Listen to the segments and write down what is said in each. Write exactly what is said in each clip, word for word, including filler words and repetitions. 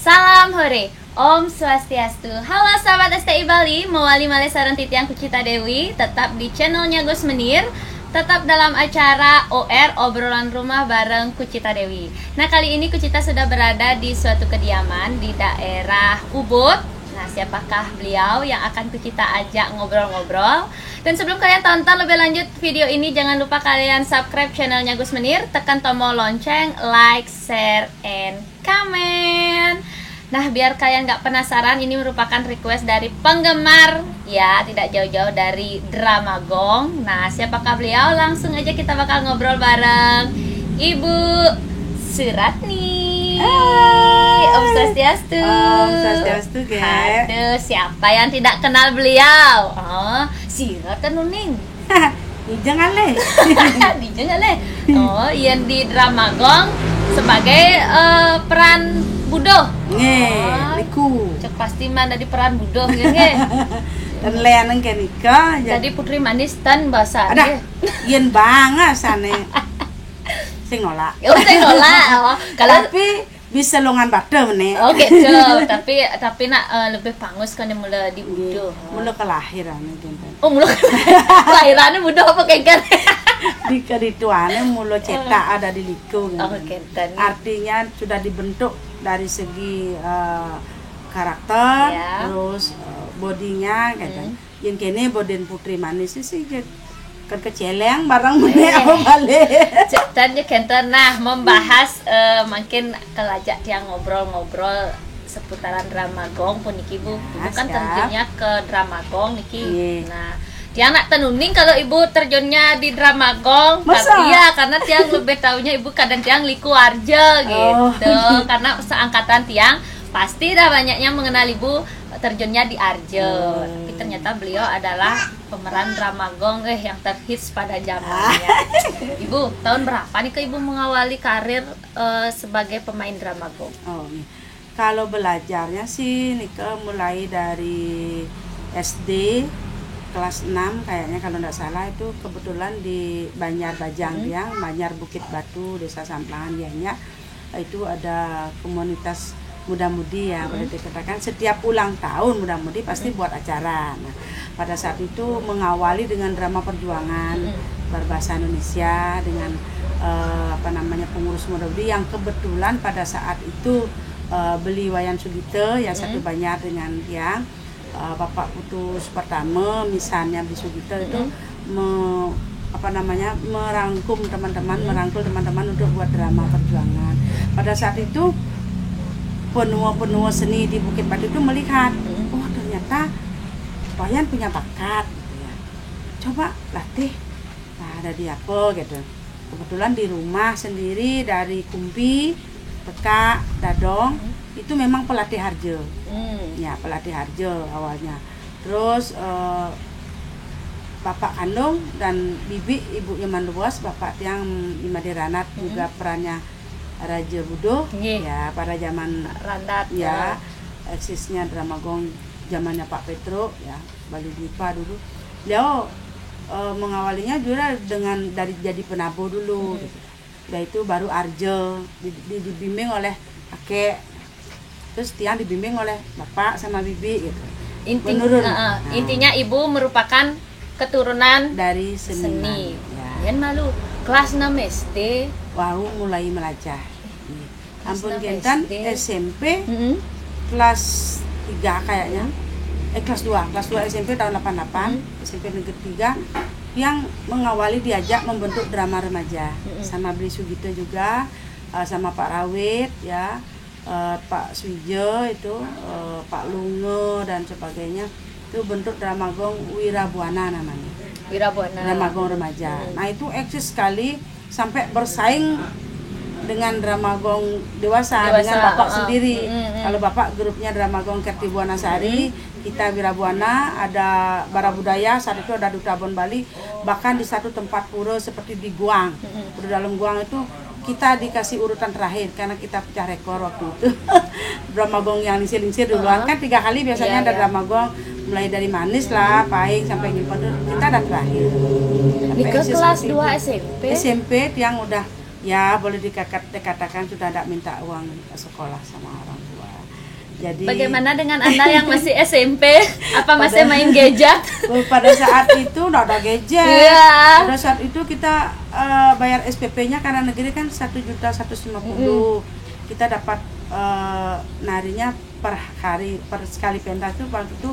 Salam hore, Om Swastiastu. Halo sahabat S T I Bali, mawali malih sareng titiang Kucita Dewi, tetap di channelnya Gus Menir, tetap dalam acara O R, Obrolan Rumah bareng Kucita Dewi. Nah, kali ini Kucita sudah berada di suatu kediaman di daerah Ubud. Nah, siapakah beliau yang akan Kucita ajak ngobrol-ngobrol? Dan sebelum kalian tonton lebih lanjut video ini, jangan lupa kalian subscribe channelnya Gus Menir, tekan tombol lonceng, like, share, and comment. Nah, biar kalian nggak penasaran, ini merupakan request dari penggemar, ya, tidak jauh-jauh dari Drama Gong. Nah, siapakah beliau? Langsung aja kita bakal ngobrol bareng Ibu Suratni. Hai. Om Swastiastu. Om Swastiastu, Ge. Aduh, siapa yang tidak kenal beliau? Oh, sira ten uning. Dijeng alih. Dijeng alih. Oh, yen di Drama Gong sebagai eh, peran buduh. Nggih, Oh. Niku. Cek pasti mah dadi peran buduh, nggih, nggih. Ten lianan kenika, ya. Dadi putri manis ten bahasa. Ada, yen banget sane. Sing nolak. Ya udah nolak. Oh, kalau Tapi bisa longan pada meneh. Oh gitu, tapi tapi nak eh, lebih pangus kan mula di buduh. Mula kelahiran gitu. Oh, mula lahirannya buduh apa kengken? Di kerituane mula cetak ada di Liku gitu. Oh, kenten. Artinya sudah dibentuk dari segi eh, karakter, Ya. terus eh, bodinya gitu. Hmm. Yen kene boden putri manis sih gitu. Kan keceleng barang Iya. meneh apa balik. Cetan ya kenten. Nah, membahas eh, mungkin kelajak tiang ngobrol-ngobrol seputaran Drama Gong puniki, Bu. Ibu kan siap. terjunnya ke Drama Gong niki. Iya. Nah, tiang nak ten uning kalau Ibu terjunnya di Drama Gong. Masa? Iya, karena tiang lebih taunya Ibu kadang tiang Liku Arja gitu. Oh. Karena seangkatan tiang pasti dah banyak yang mengenal Ibu terjunnya di Arja. Oh. Tapi ternyata beliau adalah pemeran Drama Gong eh yang terhits pada zamannya. Ibu, tahun berapa nih ke Ibu mengawali karir eh, sebagai pemain Drama Gong? Oh, iya. Kalau belajarnya sih nika mulai dari S D kelas enam kayaknya kalau nggak salah, itu kebetulan di Banjar Bajang Hmm. Tiang, Banjar Bukit Batu, Desa Samplangan, ya, itu ada komunitas muda-mudi ya, Hmm. boleh dikatakan setiap ulang tahun muda-mudi pasti Hmm. buat acara. Nah, pada saat itu mengawali dengan drama perjuangan Hmm. berbahasa Indonesia dengan eh, apa namanya, pengurus muda-mudi yang kebetulan pada saat itu eh, beli Wayan Sugite ya, Hmm. satu Banjar dengan tiang. Eh, Bapak Putu Supartama, misalnya Beli Sugite itu Hmm. me- apa namanya, merangkum teman-teman, Hmm. merangkul teman-teman untuk buat drama perjuangan. Pada saat itu penua-penua seni di Bukit Batu itu melihat, Hmm. "Oh, ternyata Wayan punya bakat," gitu ya. "Coba latih." Nah, ada di apa gitu. Kebetulan di rumah sendiri dari Kumpi, Pekak, Dadong, Hmm. itu memang pelatih Arja. Hmm. Ya, pelatih Arja awalnya. Terus eh, bapak kandung dan bibi, ibunya Manduwas, bapak tiang Imade Ranat, Hmm. juga perannya Raja Budo. Nggih. Ya, pada zaman Randat ya eksisnya Drama Gong zamannya Pak Petro ya, Bali Dipa dulu. Beliau eh, mengawalinya juga dengan dari jadi penabuh dulu Hmm. gitu. Udah itu baru Arja di- di- dibimbing oleh kakek. Terus tiang dibimbing oleh bapak sama bibi gitu. Inti- Menurun. eh, eh, Nah. Intinya Ibu merupakan keturunan Dari seniman. seni. Ya. Yen malu kelas enam S D. Wau mulai melajah. Ampun Kelas enam kenten S D. S M P Mm-mm. kelas tiga kayaknya. Eh, kelas dua, kelas dua S M P tahun delapan delapan, S M P negeri tiga yang mengawali diajak membentuk drama remaja Mm-mm. sama Beli Sugito juga, eh, sama Pak Rawit ya, eh, Pak Suijo itu, eh, Pak Lungo dan sebagainya. Itu bentuk Drama Gong Wirabuana namanya. Wirabuana. Drama Gong remaja. Hmm. Nah, itu eksis sekali sampai bersaing dengan Drama Gong dewasa, Dewasa, dengan bapak uh-uh. sendiri. Hmm, hmm. Kalau bapak grupnya Drama Gong Kerti Buana Sari, kita Wirabuana, ada Bara Budaya, saat itu ada Duta Bon Bali, bahkan di satu tempat pura seperti di Guang. Hmm. Di dalam Guang itu kita dikasih urutan terakhir karena kita pecah rekor waktu itu. Drama Gong yang lingsir-lingsir duluan, Uh-huh. kan tiga kali biasanya Iya, ada iya. Drama Gong, mulai dari Manis lah, Paing sampai Ngimpet, kita ada terakhir. Sampai Nika eksis kelas seperti dua itu. S M P? S M P tiang udah Ya, boleh dikatakan sudah tidak minta uang sekolah sama orang tua. Jadi Bagaimana dengan Anda yang masih S M P? Apa masih Pada- main gadget? Oh, pada saat itu nggak ada gadget. Iya. Pada saat itu kita eh, bayar S P P-nya karena negeri kan satu juta seratus lima puluh. Kita dapat eh, narinya per hari, per sekali pentas tuh waktu itu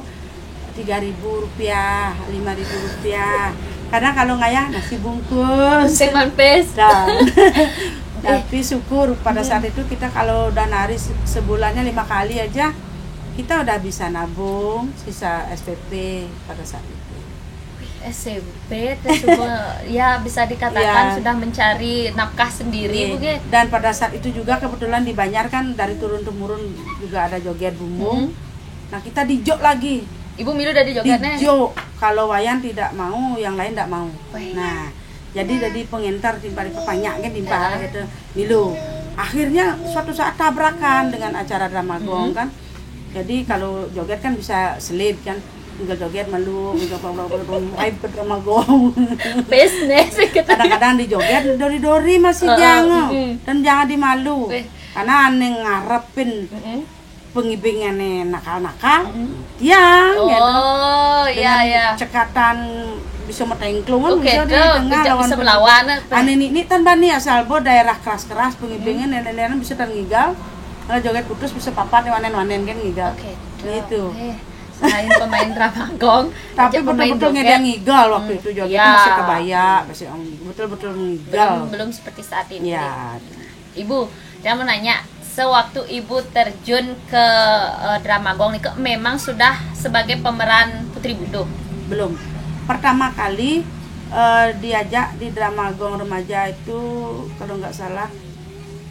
tiga ribu rupiah, lima ribu rupiah. Kadang kalau ngayah nasi bungkus. Sing manpis. Dan tapi syukur pada saat itu kita kalau udah nari se- sebulannya lima kali aja, kita udah bisa nabung sisa S P P pada saat itu. S M P teh semua ya bisa dikatakan Iya. sudah mencari nafkah sendiri Iya. Bu, ge. Dan pada saat itu juga kebetulan di Banjar kan dari turun temurun juga ada joget bumbung. Nah, kita dijok lagi. Ibu milu dari joget nih. Dijok. Kalau Wayan tidak mau, yang lain tidak mau. Wih. Nah, jadi jadi pengentar timpal, pepanyak kan timpal Ya. gitu. Milu. Akhirnya suatu saat tabrakan dengan acara drama gong kan. Jadi kalau joget kan bisa selip kan. Tinggal joget malu, tinggal bawa bawa bawa ke drama gong. Bisnis gitu. Kadang-kadang di joget dori-dori masih Heeh, jangan mm-mm. dan jangan dimalu. Wih. Karena aneh ngarepin Mm-mm. pengibingannya nakal-nakal, tiang gitu. Oh, iya Dengan iya. Cekatan bisa metengklungan Oke, bisa itu di tengah bisa, lawan bisa melawan. Ane ini tan bani asal bo daerah keras-keras pengibingan nenek-nenek bisa tan ngigal. Kalau joget putus bisa papat wanen-wanen kan ngigal. Oke. Gitu. Eh, selain pemain drama gong, Tapi aja pemain betul-betul joget. ngedang ngigal waktu itu joget Iya. Masih kebaya, masih om- betul-betul ngigal. Belum, belum seperti saat ini. Ya. Ibu, saya mau nanya, sewaktu Ibu terjun ke eh, drama gong nih, ke- memang sudah sebagai pemeran Putri Budo? Belum. Pertama kali eh, diajak di drama gong remaja itu kalau nggak salah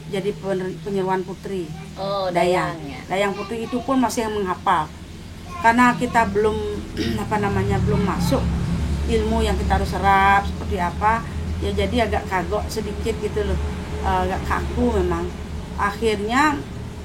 jadi pener- penyeruan putri. Oh, Dayang. Dayangnya. Dayang putri itu pun masih yang menghafal. Karena kita belum apa namanya belum masuk ilmu yang kita harus serap seperti apa, ya jadi agak kagok sedikit gitu loh. Eh, agak kaku memang. Akhirnya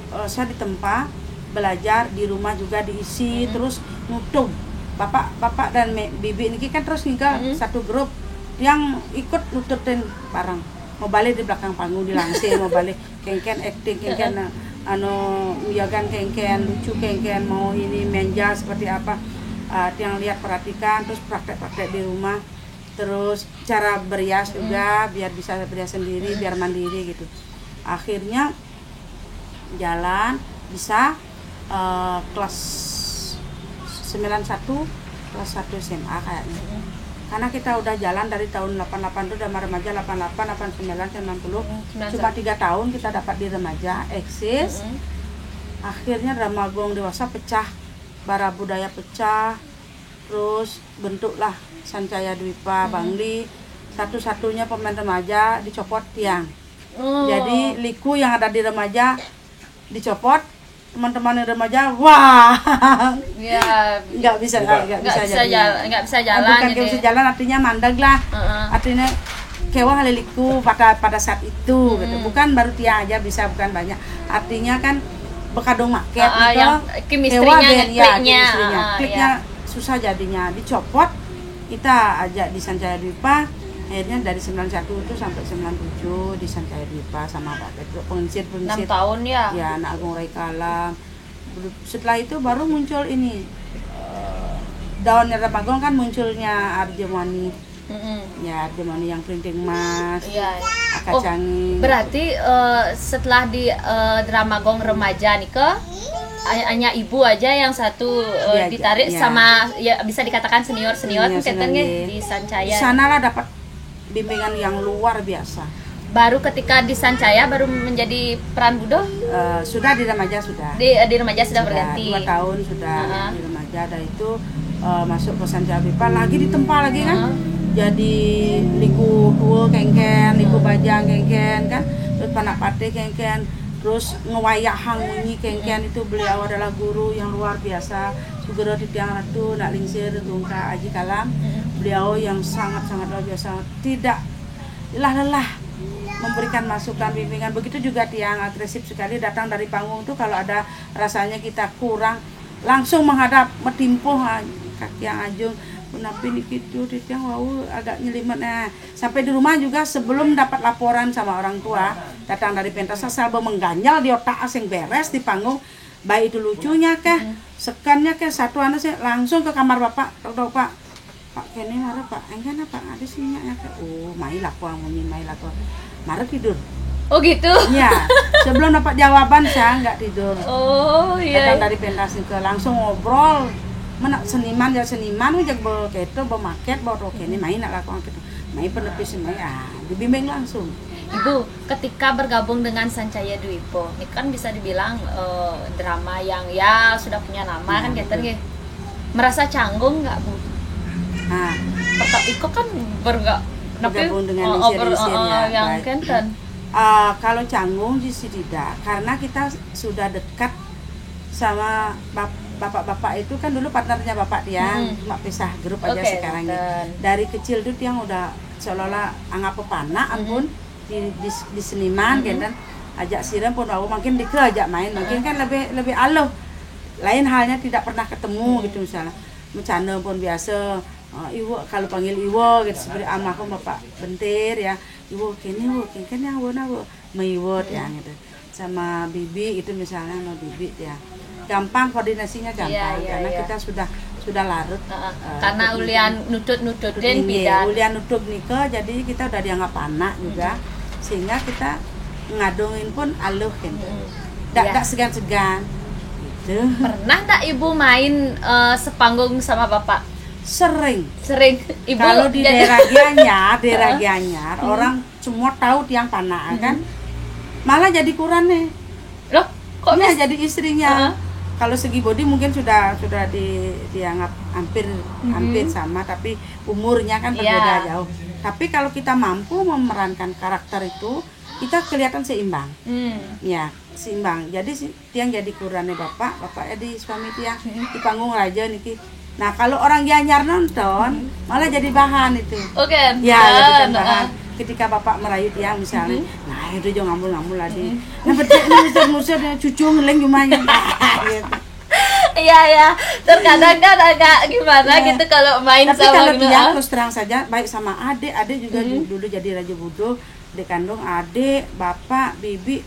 eh, saya ditempa belajar di rumah juga diisi terus nutup. Bapak bapak dan me- bibi niki kan terus ngigal satu grup yang ikut nututin bareng. Mau balik di belakang panggung di langsir, mau balik kengken acting, kengken anu miagan kengken lucu kengken mau ini menja seperti apa. Eh, yang lihat perhatikan terus praktek-praktek di rumah, terus cara berias juga biar bisa berias sendiri biar mandiri gitu. Akhirnya jalan bisa eh, kelas sembilan satu, kelas satu S M A kayaknya. Karena kita udah jalan dari tahun delapan delapan tuh udah remaja delapan delapan, delapan sembilan, sembilan puluh. Hmm, sembilan Cuma tiga tahun kita dapat di remaja, eksis. Akhirnya drama gong dewasa pecah, bara budaya pecah, terus bentuklah Sancaya Dwipa Bangli. Satu-satunya pemain remaja dicopot tiang. Oh. Jadi liku yang ada di remaja dicopot, teman-teman remaja wah Ya, nggak bisa Bukan. nggak nggak bisa jadi. jalan, nggak bisa Ah, jalan bukan gitu. Nggak bisa jalan artinya mandeg lah. Heeh. Artinya kewah leliku pada pada saat itu gitu. Bukan baru tiang aja bisa, bukan banyak. Artinya kan bekadung market Ah, gitu. yang chemistry-nya, Kewah ben, ya, kliknya, chemistry-nya. ah, Kliknya ya. Susah jadinya, dicopot. Kita ajak di Sancaya Dwipa. Akhirnya dari sembilan satu itu sampai sembilan tujuh di Sancaya Dwipa sama Pak Petruk, pengisir Enam pengisir tahun ya. Ya, anak Agung Rai Kalam. Setelah itu baru muncul ini eh, daunnya Remagong kan munculnya Arjemani. Mm-mm. Ya, Arjemani yang printing emas, Iya. Aka Oh, Canging. Berarti eh, setelah di eh, drama gong remaja nih ke hanya ibu aja yang satu eh, Diajak, ditarik ya. Sama ya bisa dikatakan senior senior Iya, mungkin senior. Di Sancaya. Di sanalah dapat bimbingan yang luar biasa. Baru ketika di Sancaya baru menjadi peran Budo. Eh, sudah di remaja sudah. Di, di remaja sudah Sudah berganti. Dua tahun sudah Heeh. Di remaja, dari itu eh, masuk ke Sancaya Dwipa lagi ditempa lagi kan. Heeh. Jadi liku tua kengken, liku bajang kengken kan, terus panak patih kengken, terus ngewayahang munyi kengken. Itu beliau adalah guru yang luar biasa. Sugero titiang ratu nak lingsir gungka aji kalam. Beliau yang sangat-sangat luar biasa, tidak lelah-lelah memberikan masukan bimbingan. Begitu juga tiang agresif sekali datang dari panggung tuh kalau ada rasanya kita kurang langsung menghadap metimpuh ah, kaki yang ajung Napi niki tu, titiang wau agak nyelimet. Nah, sampai di rumah juga sebelum dapat laporan sama orang tua, datang dari pentas, asal mengganjal di otak, asing beres di panggung, baik itu lucunya kah, sekannya kah, satu anu sih, langsung ke kamar bapak, "Tok, tok, Pak, Pak, kene mara, Pak, engkana, Pak, ada sih minyaknya kah?" "Oh, mai lakuang, munyi mai lakuang." Mara tidur. Oh gitu. Iya, sebelum dapat jawaban saya nggak tidur. Oh iya. Datang dari pentas itu langsung ngobrol. Mana seniman ya seniman, ujak be keto, be maket, be rokene, mai nak lakuang gitu. Mai penepis, mai, ah, dibimbing langsung. Ibu, ketika bergabung dengan Sancaya Dwipo, ini kan bisa dibilang eh, drama yang ya sudah punya nama kan, gitu nggih. Merasa canggung nggak, Bu? Nah, Pertama iko kan berga Bergabung dengan oh, Lingsir ber- Lingsir, oh, ya, yang baik. Kenten. Eh, kalau canggung sih tidak, karena kita sudah dekat sama bap- bapak-bapak itu, kan dulu partnernya bapak tiang, Hmm. cuma pisah grup aja Oke, sekarang ini. Kenten. Dari kecil tuh tiang udah seolah-olah anggap panak Hmm. ampun di, di, di seniman, Hmm. Kenten. Ajak sirem pun wau makin dike ajak main, makin Hmm. kan lebih lebih aluh. Lain halnya tidak pernah ketemu gitu misalnya. Mencana pun biasa. Eh, Iwo, kalau panggil Iwo gitu, seperti almarhum Bapak Bentir ya. "Iwo kene, Wo, kene, kene, Wo, nah, Wo." Maiwo tiang gitu. Sama Bibi itu misalnya, sama Bibi ya. Gampang koordinasinya, gampang, Iya, iya, karena iya. Kita sudah sudah larut. Heeh. Eh, Karena itu ulian nutut-nutut Nutut den nggih, bidan. Ulian nutut nika, jadi kita udah dianggap anak juga, sehingga kita ngadongin pun aluh gitu. Hmm. Dak Iya. dak segan-segan gitu. Pernah nggak ibu main eh, sepanggung sama bapak? Sering. Sering. Ibu Kalau di jadi- daerah Gianyar, daerah Gianyar, orang semua tahu tiang panak kan. Malah jadi kuran nih. Loh, kok Iya, bisa? Jadi istrinya. Kalau segi body mungkin sudah sudah di, dianggap hampir hampir sama, tapi umurnya kan berbeda Iya. Jauh. Tapi kalau kita mampu memerankan karakter itu, kita kelihatan seimbang. Hmm. Ya, seimbang. Jadi si tiang jadi kurannya bapak, bapaknya di suami tiang di panggung raja niki. Nah, kalau orang Gianyar nonton, malah jadi bahan itu. Oke. Ya, jadikan nah, bahan. Ketika bapak merayu tiang misalnya, nah itu juga ngambul-ngambul lagi. Nah, betul musir-musir, cucu ngeleng gimana? Gitu. Iya ya, terkadang kan agak gimana Iya. Gitu kalau main Tapi sama kalau gitu. tiang Ah. Terus terang saja, baik sama adik, adik juga du- dulu jadi raja budo, adik kandung, adik, bapak, bibi,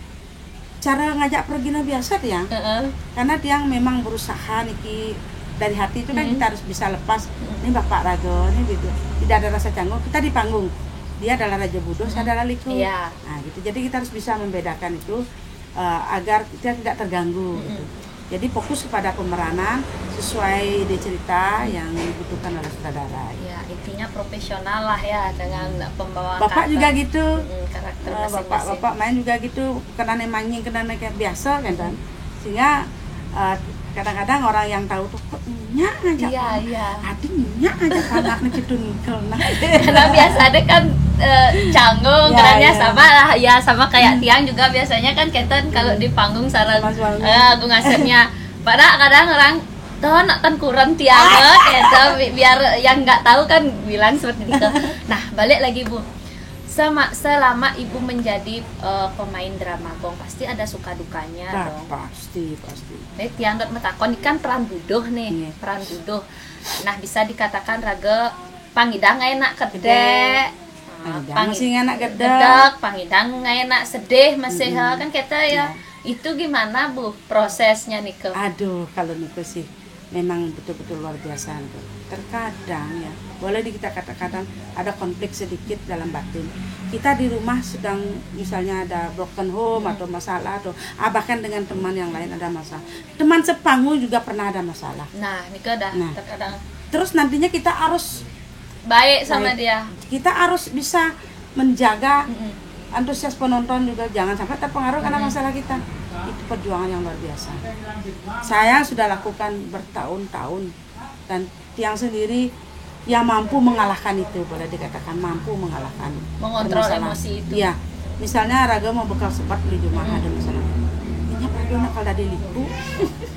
cara ngajak pergi nah biasa tiang. Heeh. Karena tiang memang berusaha niki dari hati itu kan kita harus bisa lepas. Ini bapak raga, ini gitu. Tidak ada rasa canggung. Kita di panggung. Dia adalah raja budo, saya adalah liku. Iya. Nah, gitu. Jadi kita harus bisa membedakan itu eh, agar kita tidak terganggu gitu. Jadi fokus kepada pemeranan sesuai ide cerita yang dibutuhkan oleh sutradara. Ya, intinya profesional lah ya dengan pembawaan Bapak karakter. Juga gitu. Mm, karakter Eh, masing-masing. Bapak-bapak main juga gitu, kenane manying, kenane kayak biasa kan, kan. Sehingga eh, kadang-kadang orang yang tahu tuh, "Kok nyak ngajak Iya, panak? Iya. Adi nyak ngajak panak nih gitu nih." Nah, Karena biasa deh kan eh, canggung, Ya, karena ya. Sama lah ya, sama kayak tiang juga biasanya kan Keten kalau di panggung sareng Mas panggung. Eh, aku ngasihnya pada kadang orang tuh nak tengkuran tiang eh, gitu, bi- biar yang nggak tahu kan bilang seperti itu. Nah, balik lagi Bu. Sama selama ibu menjadi eh, pemain drama gong pasti ada suka dukanya Nah, dong. Pasti, pasti. Nih tiang dot metakon ini kan peran buduh nih, Iya. Peran buduh. Nah, bisa dikatakan raga pangidang enak kedek. Pangidang masih enak gedek. Gedek, pangidang enak sedih masih ha, kan kita ya. Iya. Itu gimana Bu prosesnya nih ke? Aduh, kalau niku sih memang betul-betul luar biasa niku. Terkadang ya, boleh di kita katakan ada konflik sedikit dalam batin. Kita di rumah sedang misalnya ada broken home atau masalah atau ah, bahkan dengan teman yang lain ada masalah. Teman sepanggung juga pernah ada masalah. Nah, ini ke dah Nah. Terkadang Terus nantinya kita harus baik sama Baik. Dia. Kita harus bisa menjaga Mm-mm. Antusias penonton juga jangan sampai terpengaruh karena masalah kita. Itu perjuangan yang luar biasa. Saya sudah lakukan bertahun-tahun dan tiang sendiri yang mampu mengalahkan itu, boleh dikatakan mampu mengalahkan Mengontrol permasalahan. Emosi itu. Iya. Misalnya raga mau bekal sebat di rumah ada masalah. Ini apa nak kalau dari liku?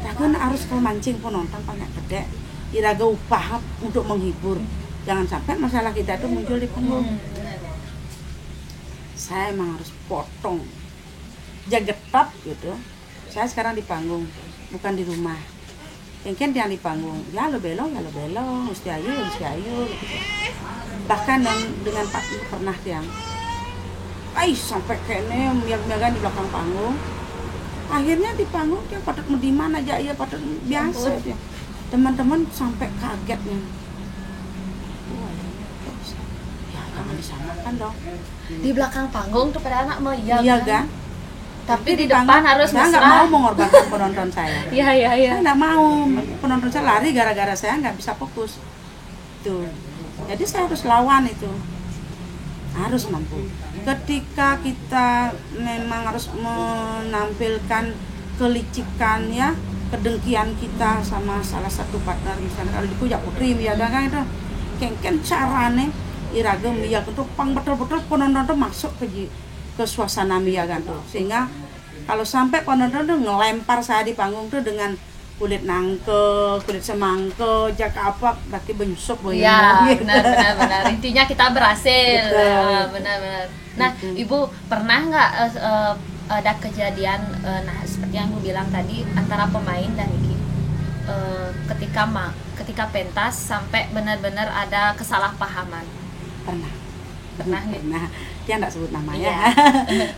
Raga nak harus ke mancing penonton banyak kedek. Iraga upah untuk menghibur. Jangan sampai masalah kita itu muncul di panggung. Hmm, benar. Saya emang harus potong. Jagetap gitu. Saya sekarang di panggung, bukan di rumah. Kéngkén tiang di panggung, ya lo belo, ya lo belo, mesti ayu, ya mesti ayu. Bahkan dengan, dengan Pak pernah tiang, ai, sampai kéné miag-miagan di belakang panggung. Akhirnya di panggung tiang patut mendiman aja, ya patut biasa tiang. Teman-teman sampai kaget nih. Wah, ya jangan disamakan dong. Di belakang panggung tuh pada anak mau iya, Iya kan? Tapi di depan harus Saya nggak mau mengorbankan penonton saya. Iya, iya, iya. Saya nggak mau penonton saya lari gara-gara saya nggak bisa fokus. Tuh. Jadi saya harus lawan itu. Harus mampu. Ketika kita memang harus menampilkan kelicikan, ya, kedengkian kita sama salah satu partner, misalnya kalau di Kujak Putri, ya kan, itu kéngkén carané iraga miaga tuh pang betul-betul penonton tuh masuk ke ji- ke suasana miaga tuh, sehingga kalau sampai penonton tuh ngelempar saya di panggung tuh dengan kulit nangke, kulit semangke, jak apa, berarti benyusup boy. Ya, benar, benar, benar. Intinya kita berhasil. Betul. Ya, benar, benar. Nah, Ibu, pernah nggak, eh, eh, ada kejadian, eh, nah, seperti yang Ibu bilang tadi, antara pemain dan niki, eh, ketika ma- ketika pentas sampai benar-benar ada kesalahpahaman? Pernah. Pernah nggih? Pernah. Tiang nggak sebut namanya. Iya.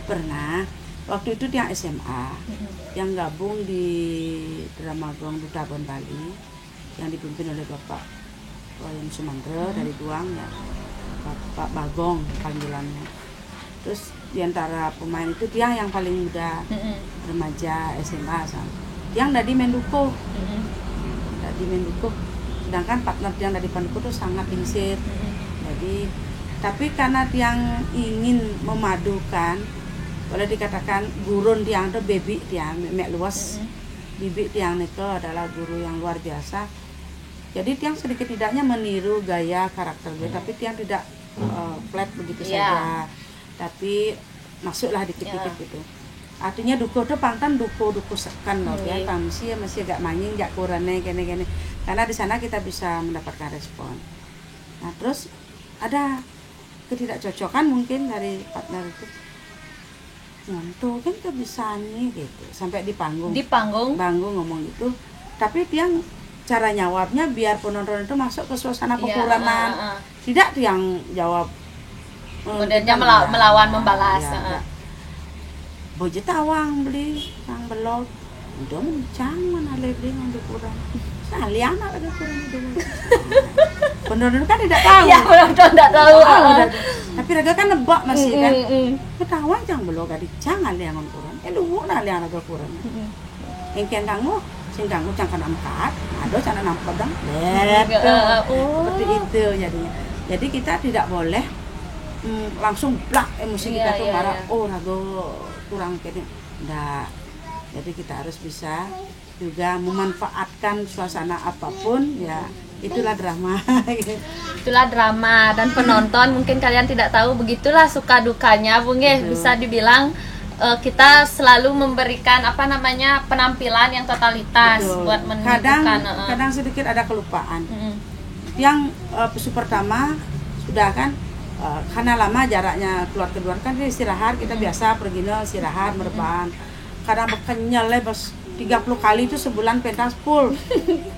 Pernah. Waktu itu tiang S M A, Mm-mm. tiang gabung di Drama Gong Duta Bon Bali yang dipimpin oleh Bapak Wayan Sumantri dari Duang, ya, Bapak Bagong panggilannya. Terus di antara pemain itu tiang yang paling muda, Mm-mm. remaja S M A sama. Tiang dadi main dukuh, Mm-mm. dadi main dukuh. Sedangkan partner tiang dadi pendukuh tuh sangat lingsir. Mm-mm. Jadi, tapi karena tiang ingin memadukan, boleh dikatakan gurun tiang tuh baby tiang, mek luas. Mm-mm. Bibi tiang nika adalah guru yang luar biasa. Jadi tiang sedikit tidaknya meniru gaya karakter beliau, tapi tiang tidak, eh, flat begitu Iya. saja. Tapi masuklah dikit-dikit Iya. Gitu. Artinya dukuh tuh pang ten dukuh-dukuh seken loh, ya, Iya. pang mesti, mesti agak manying jak kurené kéné-kéné. Karena di sana kita bisa mendapatkan respon. Nah, terus ada ketidakcocokan mungkin dari partner itu. Nyentuh kan kebisaannya gitu sampai di panggung. Di panggung. Panggung ngomong itu, tapi tiang cara nyawabnya biar penonton itu masuk ke suasana Iya, pekurenan. Heeh, heeh. Tidak tiang jawab, eh, Kemudian kita mela- enggak. Melawan membalas, Ya, heeh. Enggak. Boje tawang beli nang belog. Udah mencang mana le beli ngambil kurang. Salian ada kurang itu. Penonton kan tidak tahu. Ya, penonton tidak tahu. Oh, Heeh. udah. Tapi raga kan nebak masih kan. Mm-mm. Ketahuan cang belog ada cang ada yang kurang. Eh lu nak ada yang raga kurang. Mm-mm. Yang kian tangguh, sing tangguh cang kena mekat, ada cang kena pedang. Iya, Betul. oh. Seperti itu jadinya. Jadi kita tidak boleh, mm, langsung blak emosi Iya, kita tuh iya, marah. Iya. Oh, raga kurang kene. Enggak. Jadi kita harus bisa juga memanfaatkan suasana apapun, ya, itulah drama. Itulah drama dan penonton mungkin kalian tidak tahu, begitulah suka dukanya, Bu, nggih. Betul. Bisa dibilang, eh, kita selalu memberikan apa namanya penampilan yang totalitas. Betul. Buat menunjukkan, Kadang, heeh. Kadang sedikit ada kelupaan. Mm-mm. Yang, eh, super pertama sudah kan, eh, karena lama jaraknya keluar ke luar kan dia istirahat, kita biasa pergi no istirahat merebahan. Kadang bekenyel le bos tiga puluh kali itu sebulan pentas full.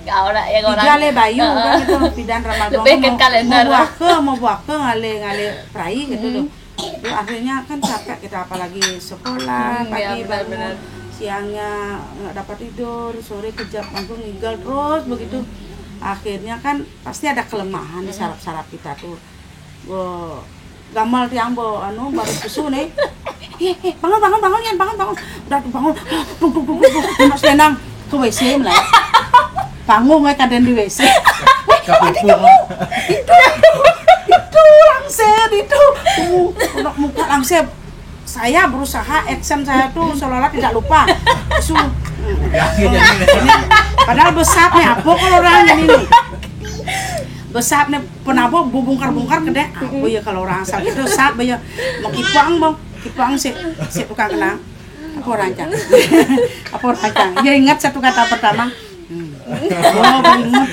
Kalau nak yang Tiga orang le bayu Heeh. Kan itu pidan Ramadan Lebih ke kalender. Mau buaka, mau buaka ngale ngale perai gitu tuh. Itu akhirnya kan capek kita, apalagi sekolah, Hmm, ya, pagi benar, bangun, benar. Siangnya nggak dapat tidur, sore kejap langsung ngigel terus begitu. Akhirnya kan pasti ada kelemahan di saraf-saraf kita tuh. Gua gamal tiang bo anu baru susu nih. Eh, eh, bangun, bangun, bangun, Yan, bangun, bangun. Udah bangun. Tung, tung, tung, tung, tung. Mas Lenang ke W C mulai. Bangun gue kadang di W C. Weh, Kepipu. itu, itu, itu langsir itu. Tuh, udah muka langsir. Saya berusaha action saya tuh seolah-olah tidak lupa. Su- Ya, gini, gini. Padahal besar nih apa kalau orang ini nih. Besar nih penabo bungkar-bungkar kedé. Apa ya kalau orang asal itu sap ya. Mau kipang bang, kipang si si tukang kenang. Apa orang cang? Apa orang cang? Dia ingat satu kata pertama. Hmm. Oh, ingat.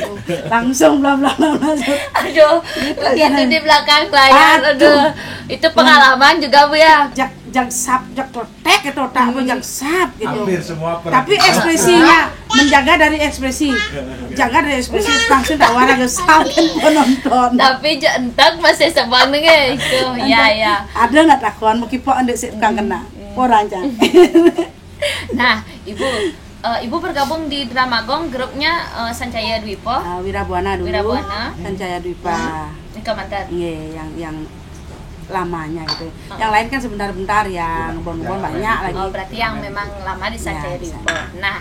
Langsung bla bla bla bla. Aduh, begitu di belakang layar, Aduh. Aduh, itu pengalaman juga, Bu, ya. Jak jak sap jak letek itu otak aku jak sap gitu. Hampir semua per- Tapi ekspresinya Menjaga dari ekspresi. Jaga dari ekspresi, langsung tawar ke samping penonton. Tapi je entak masih sebang nih, guys. Tuh, ya, ya. Ada nggak takon, mau kipok ndak sih tukang kena. Orang aja. Nah, Ibu, eh, Ibu bergabung di Drama Gong, grupnya eh, Sancaya Dwipo. Ah, Wirabuana dulu. Wirabuana. Sancaya Dwipa. Ini komentar. Iya, yang yang lamanya gitu. Yang lain kan sebentar-bentar, yang bon-bon banyak lagi. Oh, berarti yang memang lama di Sancaya Ya, di Dwipo. Nah,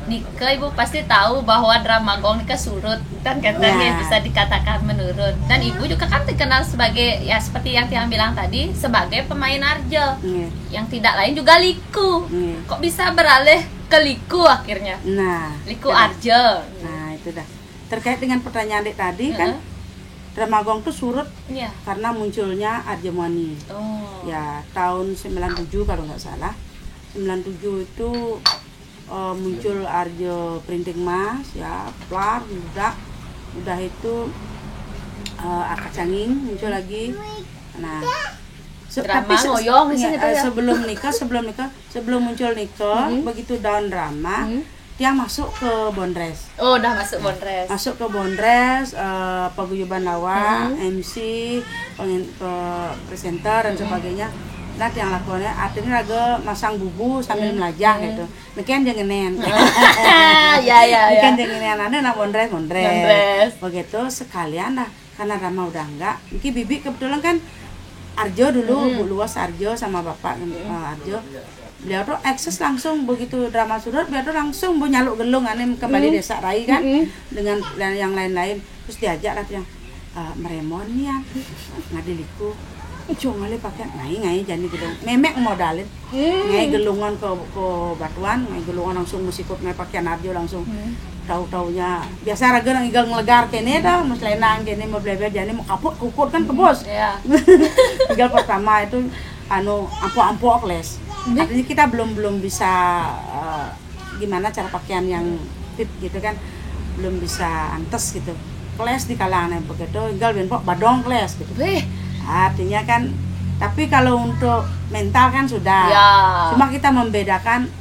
Nika, Ibu pasti tahu bahwa Drama Gong ini surut, kan katanya Ya. Bisa dikatakan menurun. Dan Ibu juga kan terkenal sebagai, ya, seperti yang Tiang bilang tadi, sebagai pemain arjo. Iya. Yang tidak lain juga liku. Iya. Kok bisa beralih ke liku akhirnya? Nah, Liku coba. Arjo. Nah, itu dah. Terkait dengan pertanyaan Dek tadi kan, Heeh. Drama Gong tuh surut Iya. karena munculnya Arjo Muani. Oh. Ya, tahun sembilan tujuh kalau nggak salah. Sembilan tujuh itu eh, muncul Arjo Printing Mas, ya, Plar, Budak. Udah itu eh, Aka Canging muncul lagi. Nah, se- Drama tapi se- ngoyong di ya, sini tuh eh, ya. Sebelum Nika, sebelum Nika, sebelum muncul Nika, begitu daun drama, Hmm. Tiang masuk ke Bondres. Oh, udah masuk Bondres. Masuk ke Bondres, eh, paguyuban lawak, M C, pengen ke presenter dan sebagainya. Nah, Tiang lakonnya artinya lagi masang bubu sambil melajah gitu. Nekian jangan nenen. Ya, ya, ya. Nekian jangan nenen, anu nak Bondres, Bondres. Bondres. Begitu sekalian dah, karena Rama udah enggak. Niki Bibi kebetulan kan Arjo dulu, Bu Luas Arjo sama Bapak eh, Arjo. Beliau tuh akses langsung begitu drama surut, beliau tuh langsung bu nyaluk gelung ane kembali desa Rai kan, dengan dan yang lain-lain. Terus diajak lah Tiang, eh, meremon nih ya, ngadiliku. Cuma le pakai ngai ngai jani gelung. Memek modalin. Ngai gelungan ke ke batuan, ngai gelungan langsung musikut ngai pakaian Arjo langsung. Tahu-taunya biasa raga nang igal ngelegar kene dah, mas lenang kene mau bleber jani mau kaput kukut kan ke bos. Ya. Igal pertama itu anu ampok-ampok les. Artinya kita belum belum bisa eh, gimana cara pakaian yang fit gitu kan, belum bisa antes gitu. Les di kalangan yang begitu, igal benpok badong les gitu. Weh. Artinya kan, tapi kalau untuk mental kan sudah. Ya. Cuma kita membedakan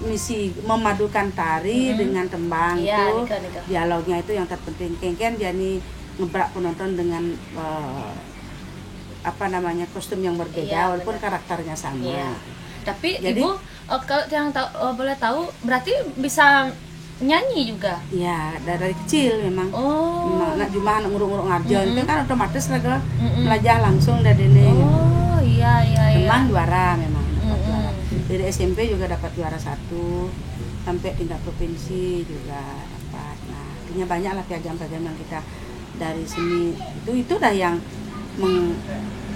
misi memadukan tari dengan tembang Iya, itu nika, nika. Dialognya itu yang terpenting. Kengken jadi ngebrak penonton dengan eh, apa namanya kostum yang berbeda Iya, walaupun karakternya sama. Iya. Tapi Jadi- Ibu eh, kalau yang tahu eh, boleh tahu berarti bisa nyanyi juga. Iya, dari, dari kecil memang. Oh. Memang nak cuma anak nguruk-nguruk ngarjo itu kan otomatis lah ke belajar langsung dari ini. Oh, iya, iya, iya. Memang juara memang dapat Mm-mm. juara. Dari S M P juga dapat juara satu sampai tingkat provinsi juga dapat. Nah, artinya banyaklah piagam-piagam yang kita dari seni itu itu dah yang meng-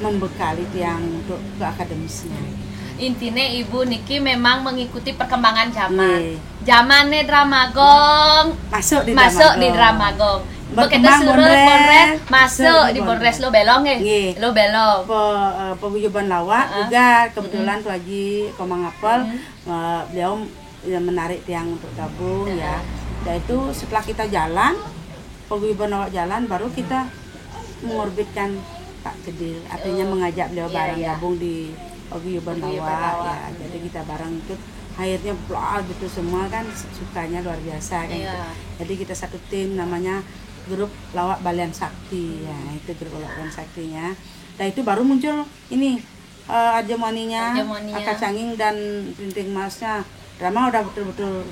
membekali Tiang untuk ke akademisnya. Intinya Ibu niki memang mengikuti perkembangan zaman. Iya. Zaman nih Drama Gong Masuk di masuk Drama di Gong. Drama Gong. Berkembang Begitu surut Bondres, Bondres, masuk masuk di di Bondres lo belong eh. Nggih. Lo belong. Pe, eh, paguyuban lawak Heeh. juga kebetulan Tuan Haji Komang Apel eh, beliau ya, menarik Tiang untuk gabung ya. Dan itu setelah kita jalan, paguyuban lawak jalan, baru kita mengorbitkan Pak Cedil, artinya Oh, mengajak beliau iya, bareng iya. Gabung di paguyuban Paguyuban lawak lawak. Ya. Jadi kita bareng ikut, akhirnya bla gitu semua kan sukanya luar biasa kan. Iya. Jadi kita satu tim namanya grup lawak Balian Sakti ya, itu grup lawak Balian Saktinya. Dan itu baru muncul ini eh, Arjo Muaninya, Arjo Muaninya. Aka Canging dan Printing Masnya. Drama udah betul-betul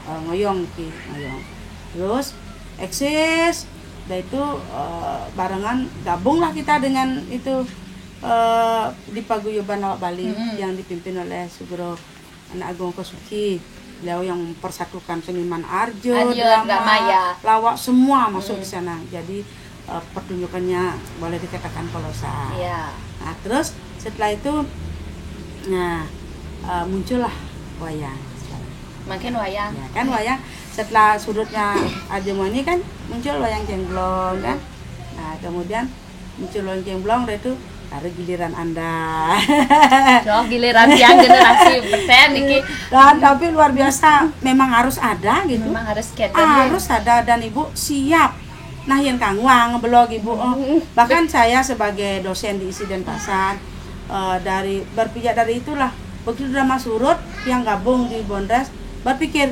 eh, ngoyong ki, ngoyong. Terus eksis, udah itu eh, barengan gabunglah kita dengan itu eh, di paguyuban lawak Bali yang dipimpin oleh Sugro Anak Agung Kosuki. Beliau yang mempersatukan seniman Arjo, Arjo, drama, drama, ya. lawak semua masuk di sana. Jadi eh, pertunjukannya boleh dikatakan kolosal. Iya. Nah, terus setelah itu nah eh, muncullah wayang. Makin wayang. Ya, kan wayang setelah surutnya Arjo Muani kan muncul wayang Cengblong kan. Nah, kemudian muncul wayang Cengblong udah itu baru giliran Anda. Oh, giliran Tiang generasi persen niki. Dan tapi luar biasa memang harus ada gitu. Memang harus keten. Harus ada dan Ibu siap. Nah, yang kangwang belog Ibu. Oh, bahkan saya sebagai dosen di ISI Denpasar eh, dari berpijak dari itulah begitu drama surut yang gabung di Bondres berpikir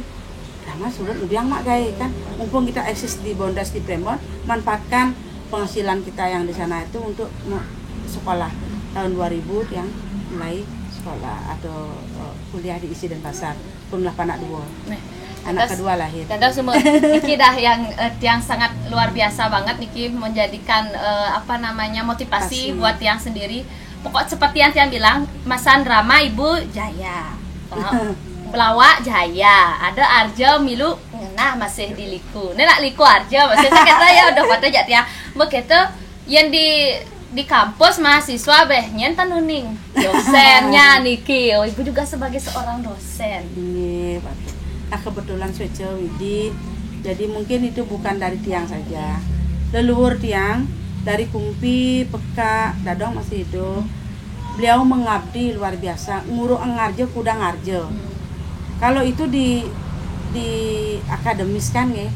Nah, sulut ngudiang mak gaé kan. Mumpung kita eksis di Bondas di Prembon, manfaatkan penghasilan kita yang di sana itu untuk me- sekolah. Tahun dua ribu tiang mulai sekolah atau eh, kuliah di ISI Denpasar. Pun lah panak dua. Nah, Anak terus- kedua lahir. Dadah semua. Niki dah yang eh, tiang sangat luar biasa banget niki menjadikan eh, apa namanya motivasi Motivasi. Buat tiang sendiri. Pokok seperti yang tiang bilang, masan drama ibu jaya. Oh, Belawak jaya, ada arja milu ngenah masih di liku. Ni nak liku arja masih saya kata ya udah pada jak tiang. Begitu yang di di kampus mahasiswa beh nyen tanuning dosennya niki. Oh, ibu juga sebagai seorang dosen. Nggih, Pak. Nah, kebetulan Swece Widi. Jadi mungkin itu bukan dari tiang saja. Leluhur tiang dari Kumpi, Peka, Dadong masih hidup. Beliau mengabdi luar biasa, nguruk ngarja, kuda ngarja. Kalau itu di di akademis kan nggih.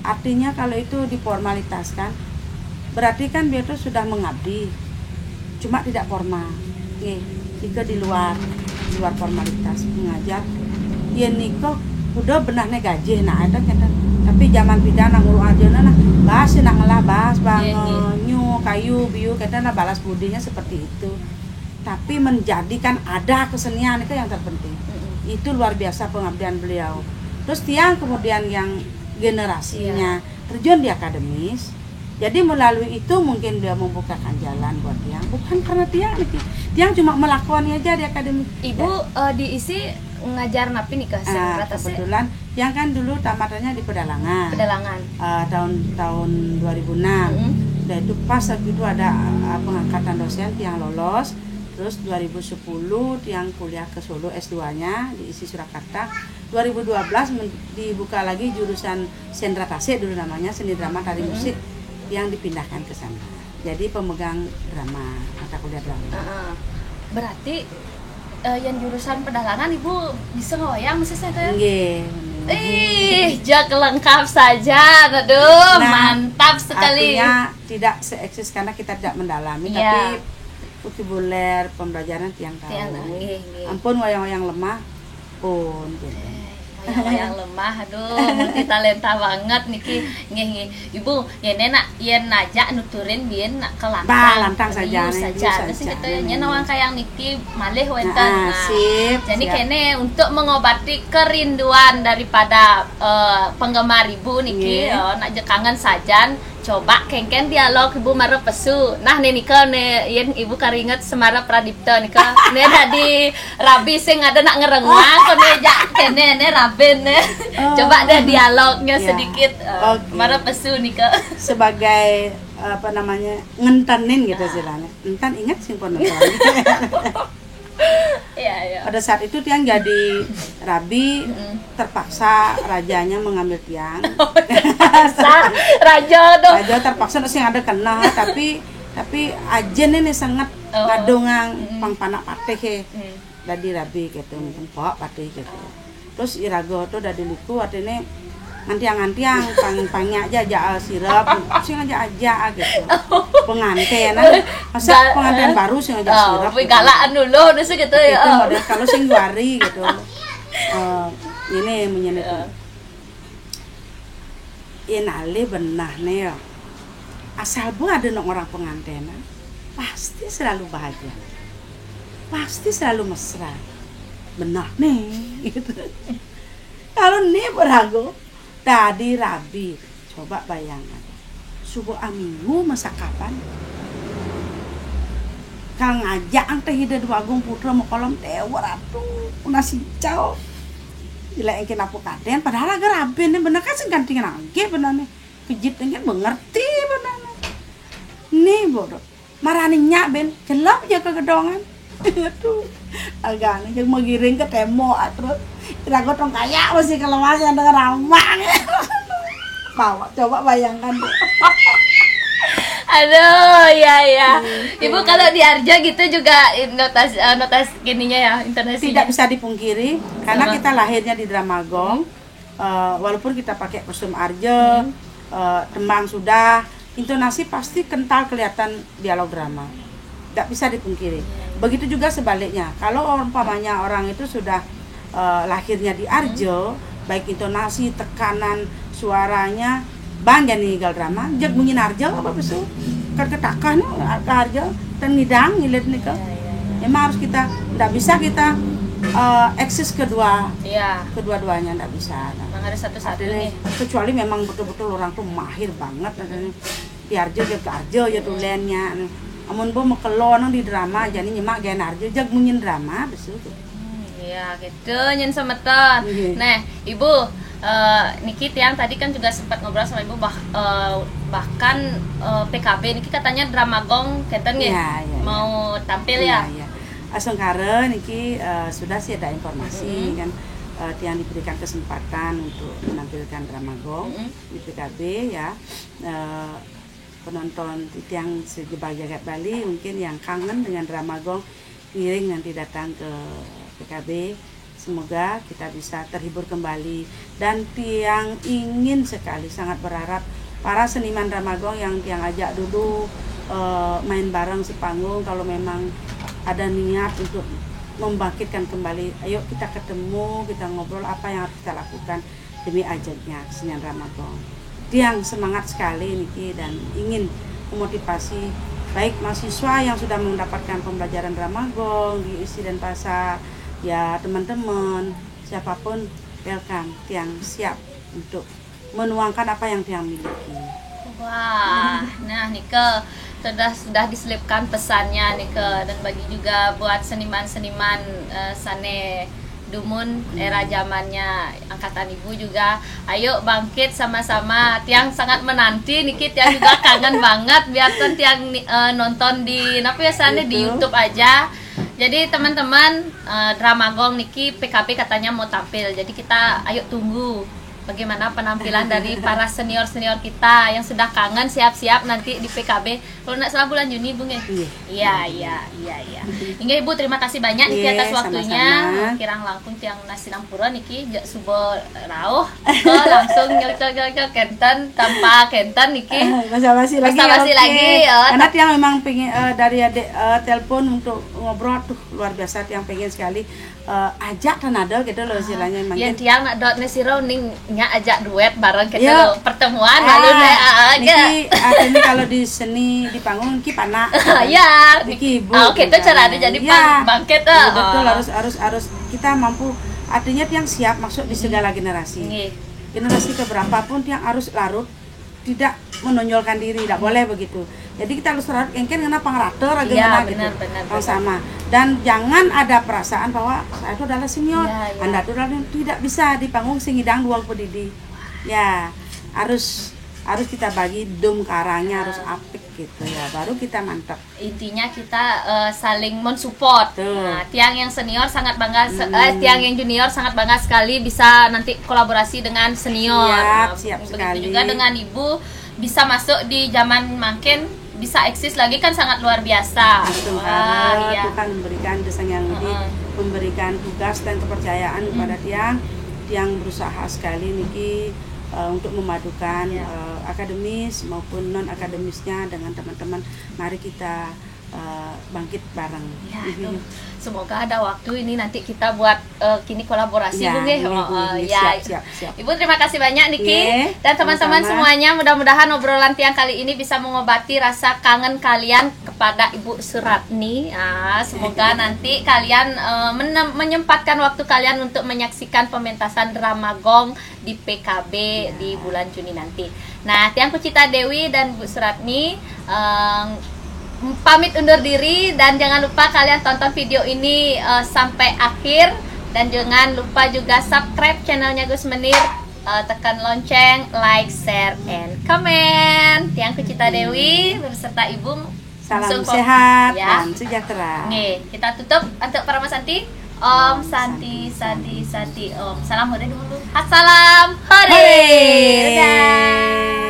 Artinya kalau itu diformalitaskan, berarti kan beliau tuh sudah mengabdi. Cuma tidak formal. Nggih, nika di luar di luar formalitas mengajar. Yén nika kuda benahné gajih nak ada kenten. Tapi zaman pidan nang nguruk aja nah, bahas nak ngelah bahas bang Nggih, nggih. nyu kayu biu kenten lah balas budinya seperti itu. Tapi menjadikan ada kesenian itu yang terpenting. Itu luar biasa pengabdian beliau. Terus tiang kemudian yang generasinya terjun di akademis. Jadi melalui itu mungkin beliau membukakan jalan buat tiang. Bukan karena tiang niki. Tiang cuma melakoni aja di akademis. Ibu eh, di ISI ngajar napi nih ke Ah, kebetulan tiang kan dulu tamatannya di Pedalangan. Pedalangan. Ah, tahun tahun dua ribu enam. Mm-mm. Dan itu pas waktu itu ada ah, pengangkatan dosen, tiang lolos. Terus dua ribu sepuluh tiang kuliah ke Solo S dua-nya di ISI Surakarta. dua ribu dua belas men- dibuka lagi jurusan Sendra Tasik dulu namanya, seni drama tari Mm-mm. musik yang dipindahkan ke sana. Jadi pemegang drama, mata kuliah drama. Heeh. Berarti eh, yang jurusan pedalangan ibu bisa ngawayang masih saya teh? Nggih. Ih, jak lengkap saja. Aduh, Nah, mantap sekali. Artinya tidak se-eksis karena kita tidak mendalami, Iya. tapi vokabuler pembelajaran tiang tahu. Tiang, nggih, nggih. Ampun wayang-wayang lemah pun gitu. Yang lemah, aduh, multi talenta banget niki. Nggih, nggih. Ibu, ya nak, yen najak nuturin biyen nak ke lantang. Bah, lantang saja, Biu biu saja. saja. Terus kita nyen nawang kayang niki malih wenten. Ah, Nah, sip, jadi siap. Kene untuk mengobati kerinduan daripada eh, penggemar ibu niki, Nggih. eh, nak jekangen sajan, coba kengken dialog ibu mara pesu. Nah, ne nika ne yen ibu karinget Semara Pradipta nika. Ne dadi rabi sing ada nak ngerenguang kok ne jak kene ne rabin ne. Oh. Coba deh dialognya Ya. sedikit eh, Oke. mara pesu nika. Sebagai apa namanya ngentenin gitu istilahnya. Entan ingat sing pun nonton. Iya, iya. Pada saat itu tiang jadi rabi, Mm-mm. terpaksa rajanya mengambil tiang. Sa, raja tuh. Raja terpaksa sing ada kena tapi tapi ajen ini sangat Oh. ngadongang Mm-mm. pang panak patih eh. Hmm. Dadi rabi gitu, empok patih gitu. Terus iraga tuh dadi liku artinya ngantiang-ngantiang pang pangnya aja aja sirap sing aja aja gitu. Pengantin ah. Masa Ga- pengantin eh. Baru sing aja Oh, sirap. tapi Gitu. Galakan dulu nusu gitu Itu ya. model kalau sing juari gitu. Eh, ini menyenit. Eh. Yen alih benah ne ya. Asal bu ada nok orang pengantin, pasti selalu bahagia. Pasti selalu mesra. Benah nih gitu. Kalau nih berago tadi rabi, coba bayangkan. Subuh aminggu masa kapan? Kang ngajak ang teh ida dua agung putra mau kolom tewa ratu. Una sicau. Ila engke napu kaden padahal aga rabi ne bener kan sing gantingan age bener ne. Kejit engke mengerti bener ne. Nih bodoh. Marani nyak ben celap aja ke gedongan. Aduh. Agane yang menggiring ke tembok ah, terus rago tong kayak masih kelemas yang denger ramang. Bawa coba bayangkan deh. Aduh, ya ya. Ibu kalau di Arja gitu juga notasi eh, notasi gininya ya, intonasinya. Tidak bisa dipungkiri karena Sama. Kita lahirnya di Dramagong. Eh, walaupun kita pakai kostum arja, eh, tembang sudah, intonasi pasti kental kelihatan dialog drama. Tidak bisa dipungkiri. Begitu juga sebaliknya. Kalau umpamanya orang itu sudah eh, lahirnya di arja, baik intonasi, tekanan suaranya, bang jani égal drama, jeg munyin arjel apa besu. Kat ketakah nu ka arjel, tan ngidang ngilit nika. Memang harus kita, ndak bisa kita eh, eksis kedua, Iya, kedua-duanya ndak bisa. memang harus satu-satu Artinya, nih. kecuali memang betul-betul orang tuh mahir banget, artinya di arjel jeg arjel ya tulennya. Amun bo mekelo nang di drama, jani nyemak gayan arjel, jeg munyin drama besu tuh. Hmm, iya gitu, nyen semeton. Iya. Nah, Ibu, eh, niki tiang tadi kan juga sempat ngobrol sama Ibu bah- eh, bahkan eh, P K B niki katanya Drama Gong kenten nggih, Iya, iya, iya. Mau tampil ya? Iya, iya. Asengkara niki eh, sudah sih ada informasi Mm-mm. kan, eh, tiang diberikan kesempatan untuk menampilkan drama gong Mm-mm. di P K B ya. Eh, penonton tiang sebagai jagat Bali mungkin yang kangen dengan drama gong, ngiring nanti datang ke P K B. Semoga kita bisa terhibur kembali, dan tiang ingin sekali, sangat berharap para seniman drama gong yang tiang ajak dulu eh, main bareng sepanggung, kalau memang ada niat untuk membangkitkan kembali, ayo kita ketemu, kita ngobrol apa yang harus kita lakukan demi ajegnya kesenian drama gong. Tiang semangat sekali niki dan ingin memotivasi baik mahasiswa yang sudah mendapatkan pembelajaran drama gong di ISI Denpasar, ya teman-teman, siapapun, welcome. Tiang siap untuk menuangkan apa yang tiang miliki. Wah, nah nika sudah sudah diselipkan pesannya nika, dan bagi juga buat seniman-seniman eh, sane dumun era zamannya angkatan ibu juga, ayo bangkit sama-sama. Tiang sangat menanti niki, tiang juga kangen banget biarpun tiang ni- eh, nonton di apa ya sane di Betul. YouTube aja. Jadi teman-teman, eh, Drama Gong niki P K B katanya mau tampil. Jadi kita ayo tunggu bagaimana penampilan dari para senior-senior kita yang sudah kangen, siap-siap nanti di P K B. Kalau nggak salah bulan Juni, Bung ya? Iya. Iya, iya, iya, iya. Hingga Ibu, terima kasih banyak niki Iya, atas waktunya. sama-sama. Kirang langkung tiang nasi nampura niki, jak suba rauh. Ke langsung nyocok-nyocok kenten tanpa kenten niki. Eh, basa-basi lagi. Basa-basi Oke. lagi, ya. Karena tiang memang pengen eh, dari adik eh, telepon untuk ngobrol tuh luar biasa, tiang pengen sekali eh, ajak kan ada gitu loh istilahnya. Yang Mungkin tiang nak dot ne siro ning nya ajak duet bareng kita Ya. Lo pertemuan lalu ne ah, ah, aja. Niki artinya kalau di seni di panggung niki panak. Ya. Niki ibu. Ah, oke, itu cara ada jadi Iya. bang- bangkit Iya, ah. betul, harus harus harus kita mampu, artinya tiang siap masuk di segala generasi. Nggih. Generasi keberapapun tiang harus larut, tidak menonjolkan diri, tidak boleh begitu. Jadi kita harus larut engken ngena pangrata raga Iya, ngena benar, gitu. benar, Yang benar. Sama. Dan jangan ada perasaan bahwa saya itu adalah senior, Iya, iya. Anda itu adalah, tidak bisa, di panggung sing ngidang dua pedidi. Ya, harus harus kita bagi dum karangnya harus apik gitu ya, baru kita mantap. Intinya kita eh, saling mensupport. Betul. Nah, tiang yang senior sangat bangga, se- eh, tiang yang junior sangat bangga sekali bisa nanti kolaborasi dengan senior. Siap, Nah, siap begitu sekali. Juga dengan ibu bisa masuk di zaman makin bisa eksis lagi kan sangat luar biasa. Betul Wah, banget. iya. Tuhan memberikan desang yang lebih, Heeh. memberikan tugas dan kepercayaan kepada tiang. Tiang berusaha sekali niki eh, untuk memadukan Iya. eh, akademis maupun non akademisnya dengan teman-teman. Mari kita eh, bangkit bareng. Ya, itu. Semoga ada waktu ini nanti kita buat eh, kini kolaborasi, Ya, Bu, nggih. nggih, Oh, nggih, oh, nggih. Ya. Siap, siap, siap. Ibu, terima kasih banyak niki. Nggih, Dan teman-teman sama-sama. Semuanya, mudah-mudahan obrolan tiang kali ini bisa mengobati rasa kangen kalian kepada Ibu Suratni. Ah, semoga nanti kalian eh, menem- menyempatkan waktu kalian untuk menyaksikan pementasan drama gong di P K B di bulan Juni nanti. Nah, tiang Kucita Dewi dan Bu Suratni eh, pamit undur diri, dan jangan lupa kalian tonton video ini eh, sampai akhir, dan jangan lupa juga subscribe channelnya Gus Menir, eh, tekan lonceng, like, share, and comment. Tiang Kucita Dewi beserta Ibu. Salam Langsung sehat, ya. Om sejahtera. Nggih, kita tutup untuk Parama Santi. Om Santi, Santi, Santi, Om. Salam hore dulu. Salam hore. Hore. Dadah.